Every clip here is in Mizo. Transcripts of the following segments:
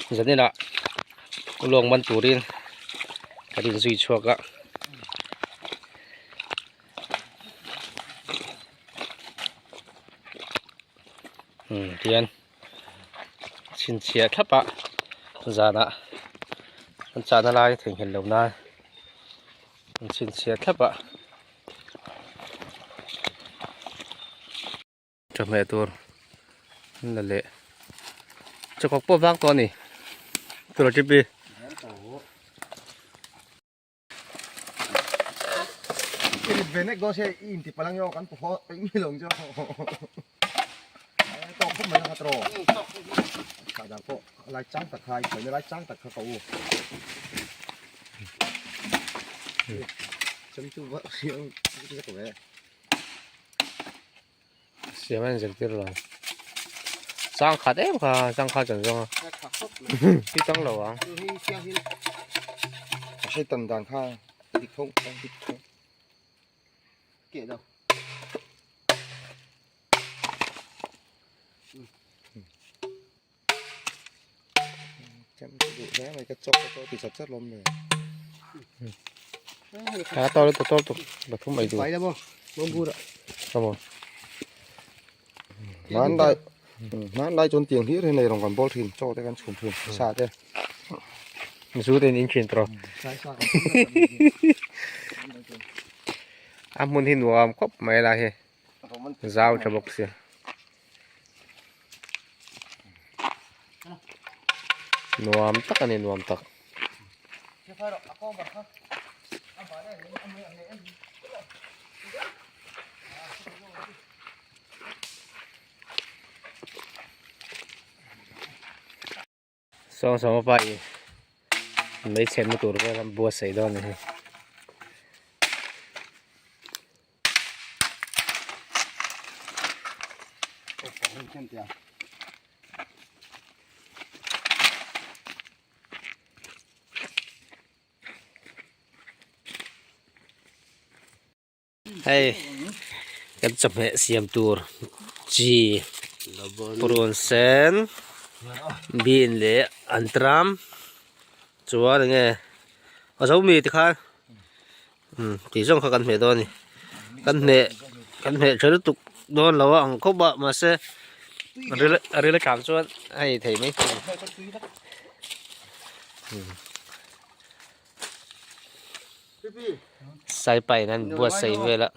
Zaninah ulawng man turin kan inzui chhuak a. Umm tihian chhinchhiah thlap a zanah an chahna lai theihnghilh loh nan an chhinchhiah thlap a. Chawhmeh tur an la leh chawkawk pawh vak tawh a ni tura chibi. Siam a inzirtir lo. Chang khat em kha chang kha chan zawng a. Hi tang lo ang. A hre tan dan kha dik tho dik tho. Ke do. Chăm cái vụ thế mày cái cho cái thì sạch chất lắm rồi. À to to to to bật không mày đủ. Phải đâu không? Bông ạ. Không rồi. Mán đây. Mán đây chôn tiền hết này rồi còn bol thìn cho cái con chùm thìn xa thế. Zu tên in chuyện rồi. A hmun hi nuam khawp mai lai hi. Zau tha bawk sia. Nuam tak a ni nuam tak. Sawng sawng pa i mei chhem na tur vel an buatsaih dawn a ni hi. Hei kan chawhmeh siam tur chi purun sen bean leh antram chuan enge a zo mi ti khan umm tih zawng kha kan hmeh dawn a ni kan hmeh kan hmeh tha lutuk dawn lo a ang khawp a mahse a ril atang chuan a ei thei mai thei. Saipai in an buatsaih vel a.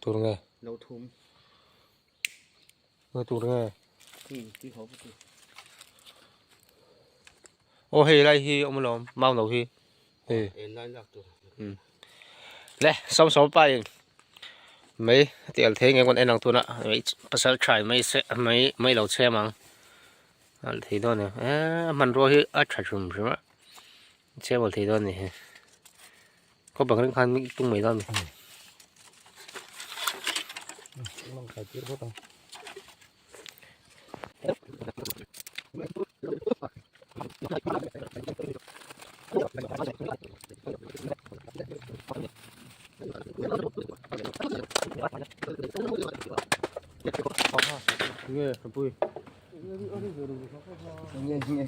Tur nge? Tur nge? Aw hei lai hi awm alawm mau no hi hei le sawm sawm pa in mai ti al thei nge kawn en ang tuna mai pasal thai mai se mai mai lo chhem ang al thei dawn e a hmanrua hi a tha hrim hrim a chhem al thei dawn a ni hi khaw bang reng khan mi tung mai dawn a ni. Nge pui Nge nge.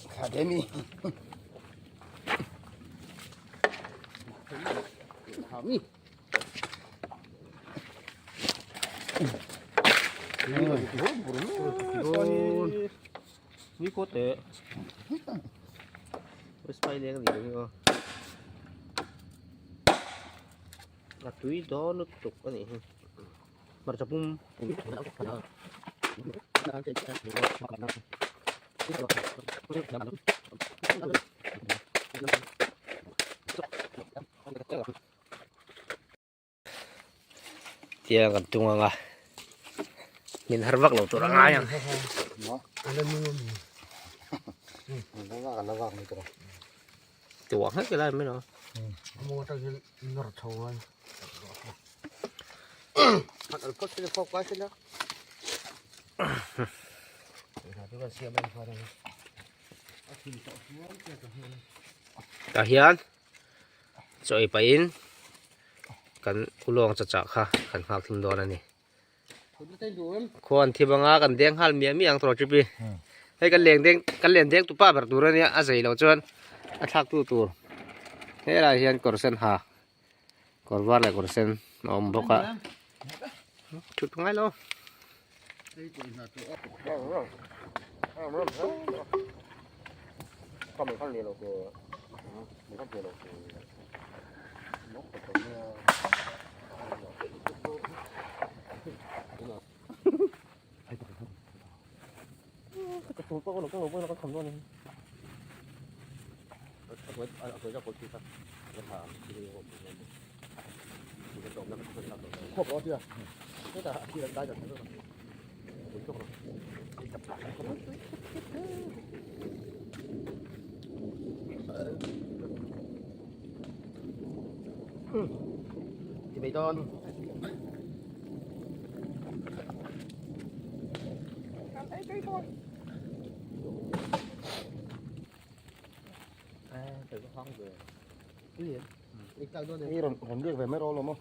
Academy. Ni ko te. Spy leng ni ni o. A tui dawn lutuk a nih hi. Hmarcha pum. Tiang kan tung ang a min har vak lo tur a ngai ang. Tuah hlek lai mai lo. Tah hian chaw ei pahin kan ulawng chachah kha kan nghak thung dawn a ni. Khua an thi banga kan deng nghal miah miah ang tawh chipi. Hei kan leng deng kan len deng tupa ber tur ania a zei lo chuan a thlak tu tur. Helai hian kawr sen ha kawr var leh kawr sen a awm bawk a. Thut ngai lo. Ni rawn rawn biak ve mai rawh alawm aw.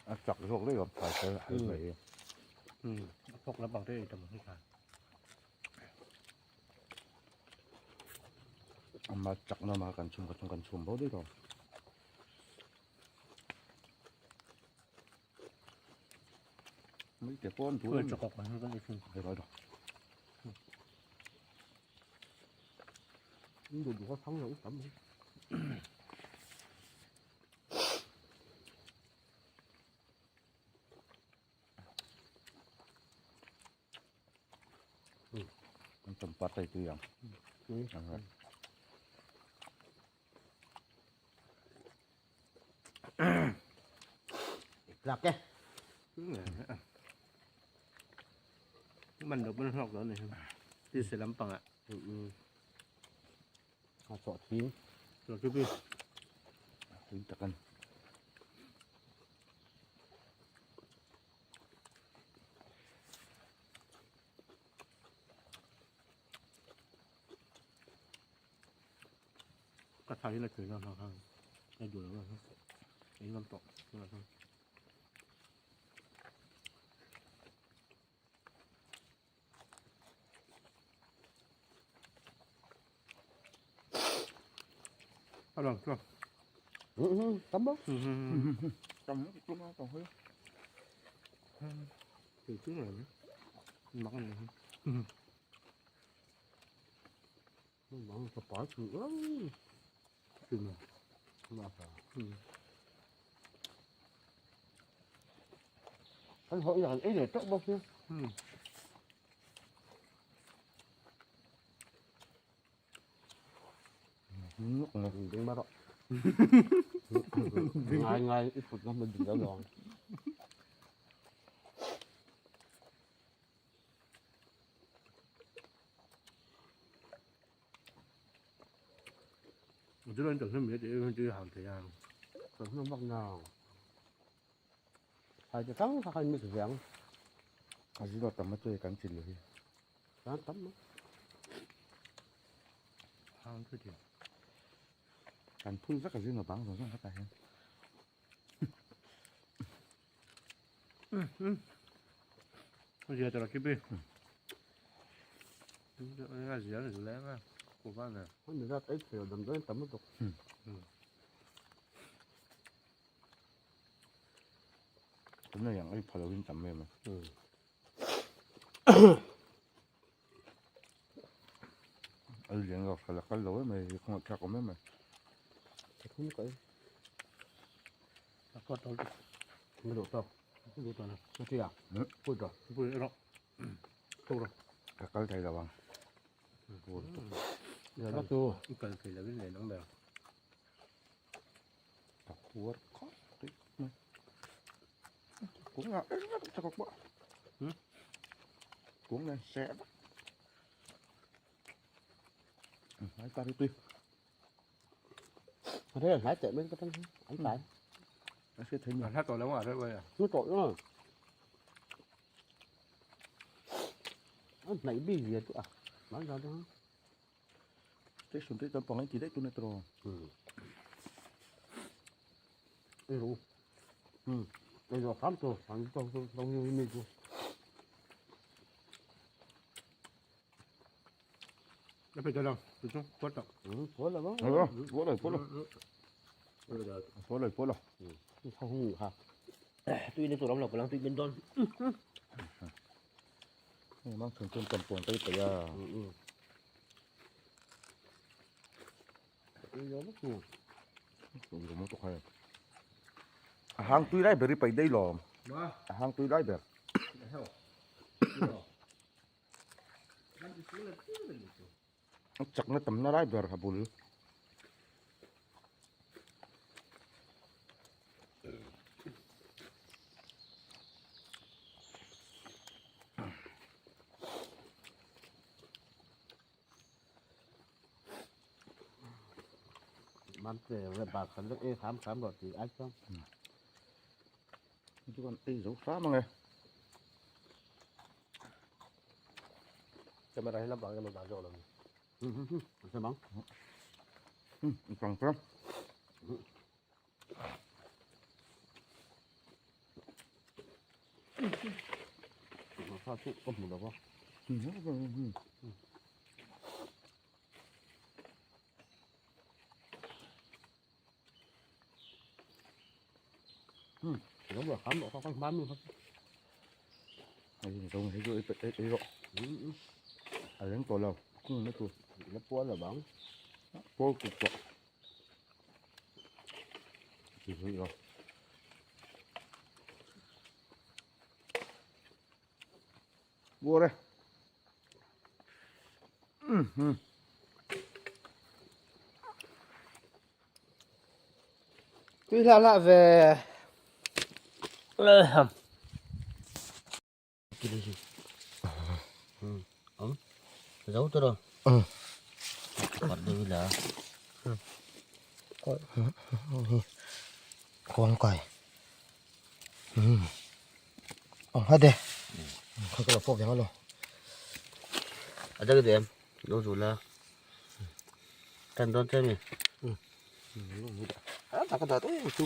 A chak zawk daih awm phai kher a mai. Ama chak na ma kan chhum ka chung kan chhum bo daih tawh. Mấy cái con thú Hay rồi đó. Tempat itu yang. Lạc kìa. Man lo pawn hlawk lo ni. Tise lampangah. A chawh thing. Chawh chu pi. Tui tak a ni. Ka thai la tui na ha ha. Ai duh lo ha. Ei ngam tawh. Rồi, rồi. Ừ, tắm đó. Tắm cũng còn hơi. Từ trước rồi. Mắc này. Nó bỏ chữ lắm. Chừng mà. Anh hỏi là ấy để tóc bao nhiêu? Nước này. Đừng bắt đó. Ngay ngay ít phút nó mình đừng ra rồi. 我知道你整是没得这个行这样。 Tưởng nó bắt nào. Hai cái cắn hai mươi dạng. A zin tam a chu kan chin lo hi. Đó tắm. Hang chu thiam. Kan phun vek a zin a bang zawng zawng kha tah hian. Zia tawh ki pi. A zia ni leng a ku van a. Nó ra tới chiều đầm tới tắm một tục. Tuna yang ai pha lovin tam em a. A lian lo kha la kal lo em mai khawngaih thlak awm em mai. Không có. A kawt tawh. Nó đủ tao. Đủ tawh na. Nó chưa à? Pui rồi. Pui rawh. Thuk rawh. Ka kal thei lo ang. Giờ bắt tu. I kal thei lovin leh nang ber. Ka puar khawp tih mai. Cuống ngà cho các bạn. Cuống này sẽ bắt. Hãy ta đi tuy. Thế là hãy tệ bên cái thân anh phải. Nó sẽ thấy nhiều. Hát tỏi lắm à đấy bây giờ. Nó trội đó. Nó nãy bị gì à? Nói ra đó. Thế xuống tới tầm phòng anh chỉ đấy tôi này rồi. Ừ. Ừ. Đây rồi khám rồi, thằng trong trong trong như mình rồi. Nó phải cho đâu, tụi chúng quất đâu. Ừ, quất là đó. Ừ, quất rồi, quất rồi. Quất rồi, quất rồi. Không không ngủ hả? Tuy nhiên tụi nó là tụi bên đôn. Mang thường thường cầm cuồng tới tới à. Ừ. Hang tui lai beri pai dei lom. Hang tui lai ber. Chak na tam na lai ber ha bul. Man te re ba khan le e kham kham rồi thì ai không? Chứ còn đi dấu phá mà nghe. Camera hi lampang emaw dah zawk lo ni. Sao bóng? Còn không? Nó sao chứ có một đâu không? Nó vừa khám độ không bán luôn không? Này rồi thấy rồi ấy rồi. À đến cổ lâu, cũng nó tụt. Nó búa là bóng. Búa cục cọ. Thì rồi. Búa đây. Tuy là lại về Zo te rawh. Parh deuh ila. Khuangkai. Ang hat e. Kha ka lo fawk ve ang alo. A dang em? Lo zu la. Tan dawn che mi. A tak a dat em chu.